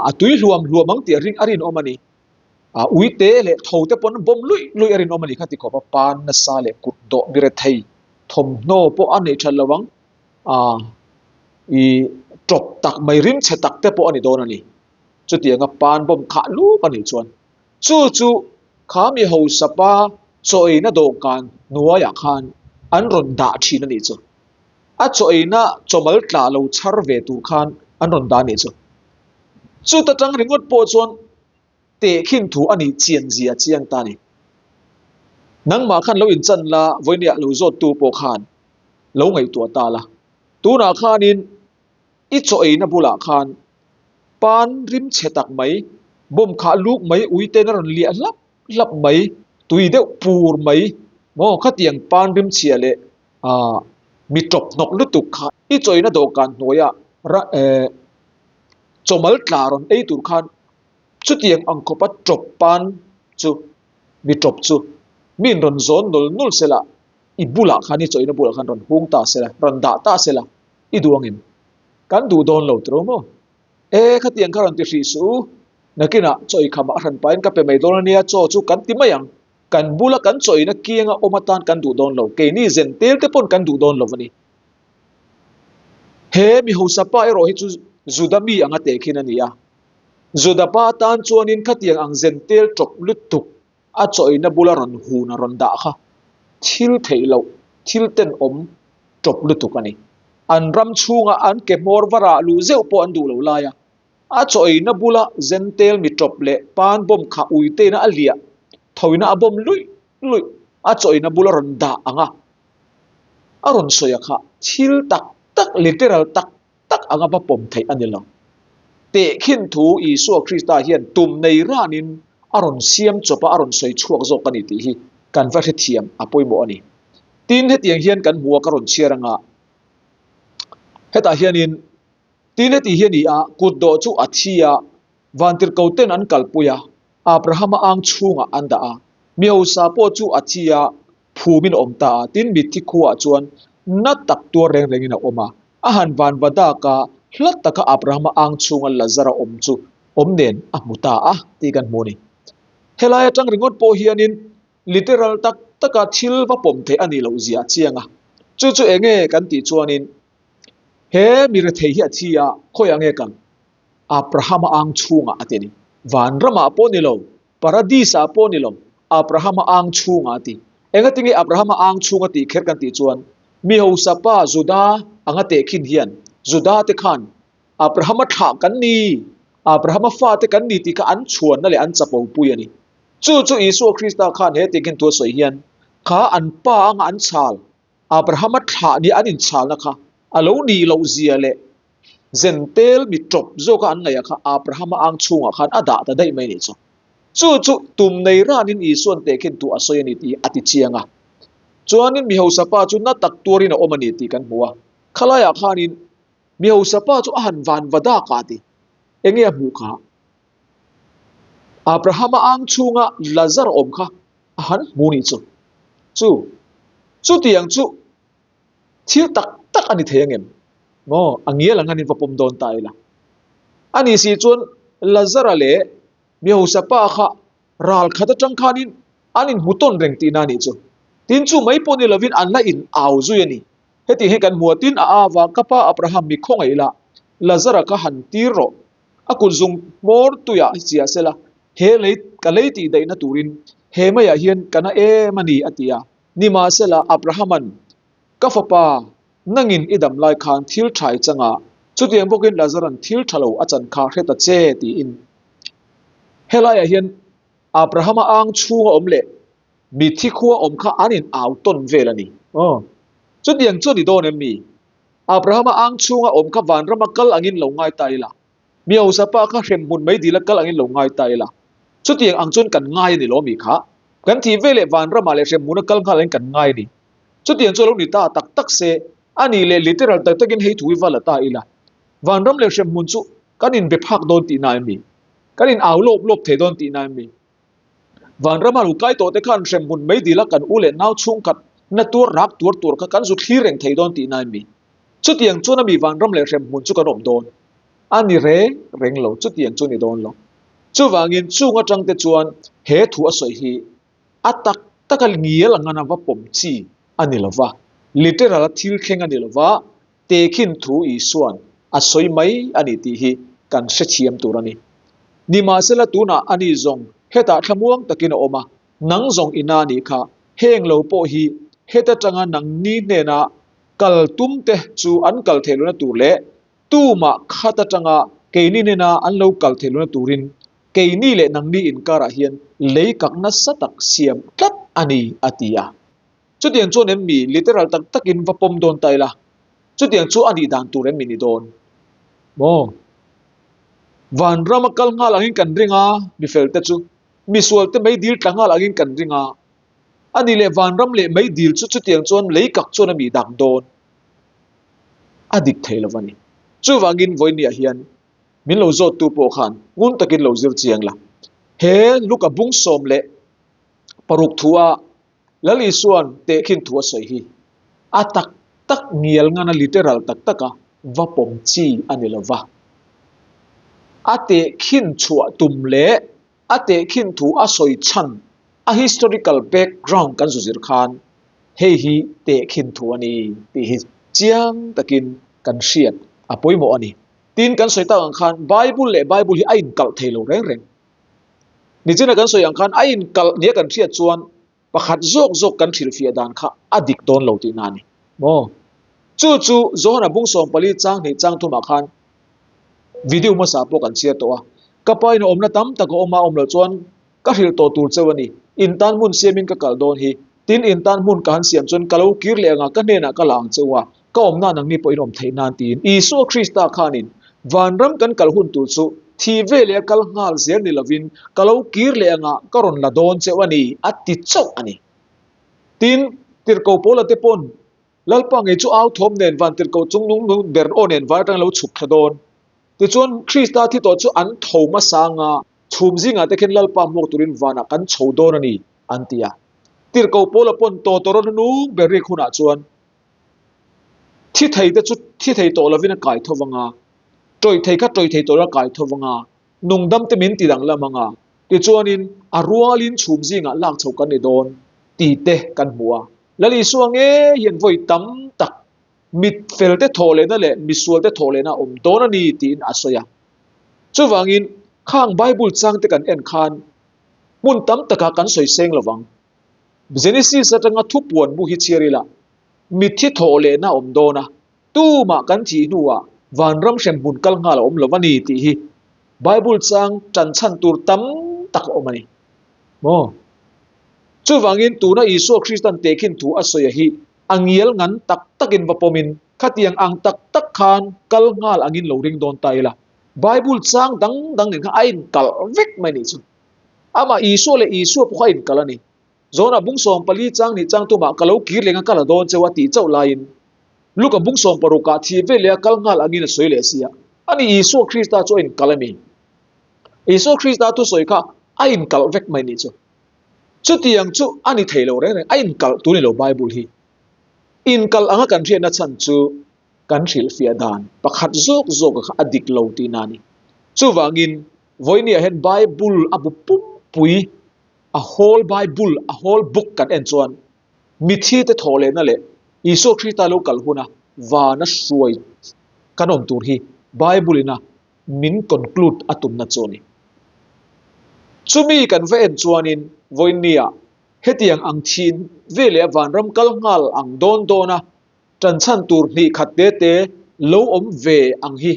S1: A tui hluam hluam ang tih a rin a rinawm a ni. Ui te leh tho te pawn bawm luih luih a rinawm a ni kha ti khawp a, pan nasa leh kut dawh mi rethei thawmhnaw pawh a neih that lo ang. I tawp tak mai rimchhe tak te pawh a ni dawn a ni. Chutianga pan bawm khah luk a nih chuan Chu chu kha mi hausa pa chaw-eina dawhkan hnuaiah khan an rawn dah thin a nih chu. A chaw-eina chawmal tla lo chhar ve tur khan an rawn dah a nih chu. Chuta tang ringawt pawh chuan tehkhin thu a nih chian zia chiang ta a ni. Nangmah khan lo inchan la, vawinia lo zawttu pawh khan lo ngaihtuah ta la. Tunah khanin I chaw eina bulah khan pan rim chhe tak mai, bawm khah luk mai, ui ten a rawn liah hlap hlap mai, tui deuh pur mai maw khatiang pan rim chhia leh ah mi tawp hnawk lutuk kha i chaw eina dawhkan hnuaiah ra eh chawmal tla rawn ei tur khan chutiang ang khawpa tawp pan chu mi tawp chu. Miin rawn zawn nul nul sela, i bulah khan i chawina bulah khan rawn hung ta sela, rawn dah ta sela, i duh angin kan duh dawn lo tiro maw? E, khatiang kha rawn ti hrih suh u, nakinah chaw i khamah a hran pahin ka pe mai dawn ania, chaw chu kan ti mai ang. Kan bula kan chawina kianga awm atan kan duh dawn lo, keini zen tel te pawn kan duh dawn lo a ni. He mi hausa pa erawh hi chu Juda mi anga teh khin a ni a. Juda pa tan chuanin khatiang ang zen tel tawp lutuk a chawina bula rawn hun a rawn dah kha thil theih loh, thil tenawm tawp lutuk a ni. An ram chhunga an ke hmawr va rah luh zeuh pawh an duh lo lai a, a chawina bula zen tel mi tawp leh pan bawm kha uiteina a liah thoina a bawm luih luih a chawina bula rawn dah ang a, a rawn sawi a kha thil tak tak, literal tak tak anga va pawm theih a ni lo. Tehkhin thu Isua Krista hian tum nei ranin a rawn siam chawp a, a rawn sawi chhuak zawk a ni tih hi kan va hrethiam a pawimawh a ni. Tin, hetiang hian kan hmu a, ka rawn chhiar anga hetah hianin, Tin, heti hi a ni a, kutdawh chu a thi a, vantirhkoten an kalpui a, Abrahama ang chhungah an dah a, mi hausa pawh chu a thi a, phumin a awm ta a, tin mitthi khuaah chuan na tak tuar reng rengin a awm a. A han van va dak a, hla taka Abrahama ang chhunga Lazara awm chu awm nen a hmu ta a tih kan hmu a ni. Helai atang ringawt pawh hianin literal tak taka thil va pawm theih a nih loh zia a chiang a. Chu chu eng nge kan tih chuanin he mi rethei hi a thi a, khawiah nge kal? Abrahama ang chhungah a ti a ni. Vanramah pawh ni lo, Paradis-ah pawh ni lo, Abrahama ang chhungah a ti. Engatinge Abrahama ang chhunga tih kher kan tih chuan, mi hausa pa Juda anga tehkhin hian Juda te khan Abrahama thlah kan ni, Abrahama fate kan ni tih kha an chhuanna leh an chapo pui a ni. Chu chu Isua Krista khan he tehkhin thu a sawi hian kha an pa anga an chhal, Abrahama thlah nia an inchhalna kha a lo nih loh zia leh Zentel mi tawp zawka an ngaih ah kha Abrahama ang chhungah khan a dah ta daih mai nih chu. Chu chu tum nei ranin Isuan tehkhin tu a sawi a ni tih a ti chiang a. Chuanin mi hausa pa chu na tak tuarin a awm a ni tih kan hmu a. Khalaiah khanin mi hausa pa chu a han van va dak a ti. Enge a hmuh kha? Abrahama ang chhunga Lazar awm kha a han hmu nih chu. Chu chutiang chu Thil tak tak a ni thei angem? Maw, a ngial ang anin va pawm dawn ta ila. A nih si chuan Lazara leh mi hausa pa kha ral khat atang khanin an inhmu tawn reng tihna a nih chu. Tin chu mai pawh ni lovin an la in au zui a ni. Heti hi kan hmu a, tin a ava ka pa Abraham mi khawngaih la, Lazara kha han tir rawh. A kut zung hmawr tuiah hi chiah sela, he lei ka lei tih daihna turin he maiah hian ka na em a ni a ti a. Nimahsela, Abrahama'n, Ka fapa, nangin i dam lai khan thil tha i chang a, chutiang bawkin Lazara'n thil tha lo a chan kha hre ta che, tiin. Helaiah hian Abrahama ang chhunga awm leh mitthi khua awm kha an in au tawn vel a ni. Aw, chutiang chu a ni dawn em mi? Abrahama ang chhunga awm kha vanrama kal angin lo ngai ta ila, mi hausa pa kha hremhmun mai dila kal angin lo ngai ta ila, chutiang ang chuan kan ngai a ni lo mi kha? Kan thih ve leh vanramah leh hremhmuna kal nghal angin kan ngai a ni. Chutiang chu a lo ni ta tak tak se, a nih leh literal tak takin hei thu hi va la ta ila, vanram leh hremhmun chu kan inbe phak dawn tihna em ni? Kan in au lawp lawp thei dawn tihna em ni? Vanrama lo kai tawh te khan hremhmun mai dila kan u leh nau chhungkhat na tuar rak tuar tur kha kan zu thlir reng thei dawn tihna em ni? Chutiang chuan a mi vanram leh hremhmun chu kan awm dawn a ni reng reng lo, chutiang chu ni dawn lo. Chuvangin chung atang te chuan he thu a sawi hi a tak taka ngial ang a va pawm chi a ni lo va, literal a thil thleng a ni lo va, tehkhin thu Isua'n a sawi mai a ni tih hi kan hrethiam tur a ni. Nimahsela tunah ani zawng hetah thlamuang takin a awm a, nang zawng ina nih kha heng lo pawh hi heta tanga nangni hnena kal tum te chu an kal theih lohna tur leh tumah khat atanga keini nena an lo kal theih lohna turin keini leh nangni inkarah hian lei kak nasa tak siam tlat a ni, a ti a. Chutiang chuan em mi literal tak takin va pawm dawn ta ila, chutiang chu a nih dan tur em mi ni dawn maw? Vanrama kal nghal angin kan ring a, mifel te chu misual te meidil tla nghal angin kan ring a, a nih leh vanram leh meidil chu chutiang chuan lei kak chuan a mi dak dawn a dik thei lo a ni. Chuvangin vawinia hian min lo zawttu pawh khan ngun takin lo zir chiang la. He Luka bung 16 thua. Lal Isua'n tehkhin thu a sawi hi a tak tak ngial ngana literal tak taka va pawm chi a ni lo va. A tehkhin chhuah tum leh a tehkhin thu a sawi chhan a historical background kan zu zir khan hei hi tehkhin thu a ni tih hi chiang takin kan hriat a pawimawh a ni. Tin, kan sawi tak ang khan Bible leh Bible hi a inkalh thei lo reng reng. Nichina kan sawi ang khan a inkalh nia kan hriat chuan pakhat zawk zawk kan hrilhfiah dan kha a dik dawn lo tihna a ni maw? Chu chu Johana bung 14 chang hnih chang thumah khan video hmasa pawh kan chhiar tawh a, Ka pa in a awmna tam tak a awm a, awm loh chuan ka hrilh tawh tur cheu a ni. In tan hmun siamin ka kal dawn hi. Tin, in tan hmun ka han siam chuan ka lo kir leh ang a, ka hnenah ka la ang cheu a, ka awmna nangni pawh in awm theih nan tiin Isua Krista khanin vanram kan kal hun tur chu thi ve leh a kal nghal zel ni lovin ka lo kir leh ang a, ka rawn la dawn cheu a ni, a ti chauh a ni. Tin, tirhkoh Paula te pawn Lalpa ngei chu au thawm nen van tirhkoh chung nung nung ber aw nen van atang lo chhuk thla dawn. Tichuan, Krista thi tawh chu an tho hmasa anga chhum zingah te khin Lalpa hmuak turin vanah kan chho dawn a ni, an ti a. Tirhkoh Paula pawn tawtawrawn hnung ber rik hunah chuan thi thei te chu thi thei tawh lovin a kai tho vang a, tawih thei kha tawih thei tawh lo a kai tho vang a, nungdam te min ti danglam ang a, tichuanin a rualin chhum zingah lak chho kan ni dawn tih te kan hmu a. Lal Isua ngei hian vawi tam tak mit fel te thawh lehna leh misual te thawh lehna a awm dawn a ni tiin a sawi a. Chuvangin khang Bible chang te kan en khan hmun tam takah kan sawi seng lo vang. Genesis atanga thupuan bu hi chhiar ila mitthi thawh lehna a awm dawn a, tumah kan thih hnuah vanram hremhmun kal nghal a awm lo a ni tih hi Bible chang tan chhan tur tam tak a awm a ni. Maw? Chuvangin tuna Isua Kristan tehkhin thu a sawi a hi a ngial ngan tak takin va pawmin khatiang ang tak tak khan kal nghal angin lo ring dawn ta ila. Bible chang dang dang nen khan a inkalh vek mai nih chu. Amah Isua leh Isua pawh kha a inkalh a ni. Zawnah bung 14 chang nih chang tumah ka lo kir leng a ka la dawn cheu a tih chauh laiin Luka bung 16 ah thi ve leh a kal nghal angin a sawi leh si a. Ani Isua Krista chu a inkalh a mi? Isua Krista thusawi kha a inkalh vek mai nih chu. Chutiang chu a ni thei lo reng reng, a inkalh tu ni lo Bible hi. Inkalh anga kan hriatna chhan chu kan hrilhfiah dan pakhat zawk zawk kha a dik lo tihna a ni. Chuvangin vawinia hian Bible a bu pumpui, a whole Bible, a whole book kan en chuan mithi te thawh lehna leh Isua Krista lo kal huna vana hruai kan awm tur hi Bible ina min conclude a tumna chu a ni. Chumi kan va en chuanin vawinia hetiang ang thin ve leh vanram kal nghal ang dawn dawna tan chhan tur hnih khat te te lo awm ve ang hi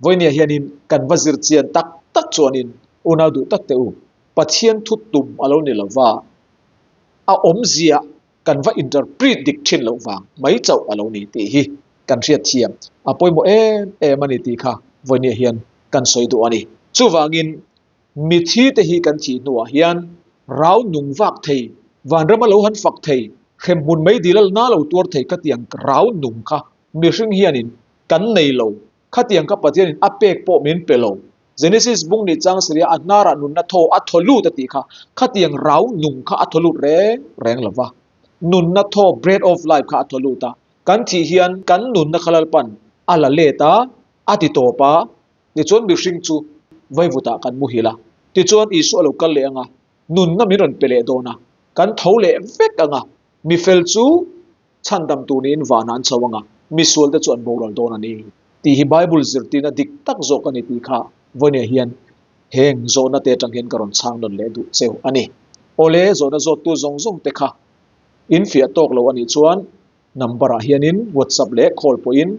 S1: vawinia hianin kan va zir chian tak tak chuanin unau duh tak teh u, Pathian thu tum a lo ni lova, a awmzia kan va interpret dik thin loh vang mai chauh a lo ni tih hi kan hriat thiam a pawimawh em em a ni tih kha vawinia hian kan sawi duh a ni. Chuvangin mithi te hi kan thih hnuah hian rau nung vak thei, vanrama lo han fak thei, hremhmun mei dil a na lo tuar thei khatiang rau nung kha mihring hianin kan nei lo, khatiang kha Pathianin a pek pawh min pe lo. Genesis bung nih chang Syria a hnarah nunna thaw a thaw lut a tih kha, khatiang rau nung kha a thaw lut reng reng lo va. Nunna thaw, breath of life, kha a thaw lut a. Kan thih hian kan nunna kha Lalpan a la let a, a ti tawp a. Tichuan mihring chu vaivutah kan muhil a. Tichuan Isua a lo kal leh ang a, nunna min rawn pe leh dawn a, kan tho leh vek ang a, mifel chu chhandam tur niin vanah an chho ang a, misualte chu an boral dawn a ni tih hi Bible zirtirna dik tak zawk a ni tih kha vawinia hian heng zawhna te atang hian ka rawn chhang nawn leh duh cheu a ni. Awle, zawhna zawttu zawng zawng te kha in fiah tawk lo a nih chuan number ah hianin WhatsApp leh call pawhin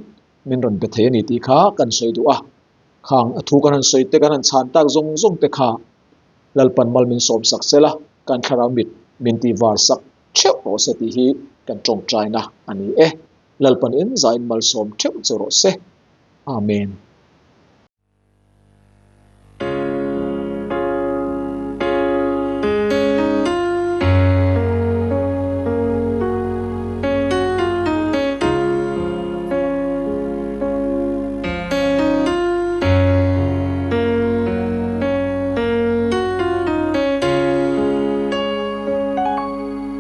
S1: min rawn be thei a ni tih kha kan sawi duh a. Khang a thu kan han sawi te kan han chhan tak zawng zawng te kha Lalpan mal min sawm sak sela kan thlarau mit min tih var sak theuh rawh se tih hi kan tawngtaina a ni e. Lalpan in zain malsawm theuh che rawh se. Amen.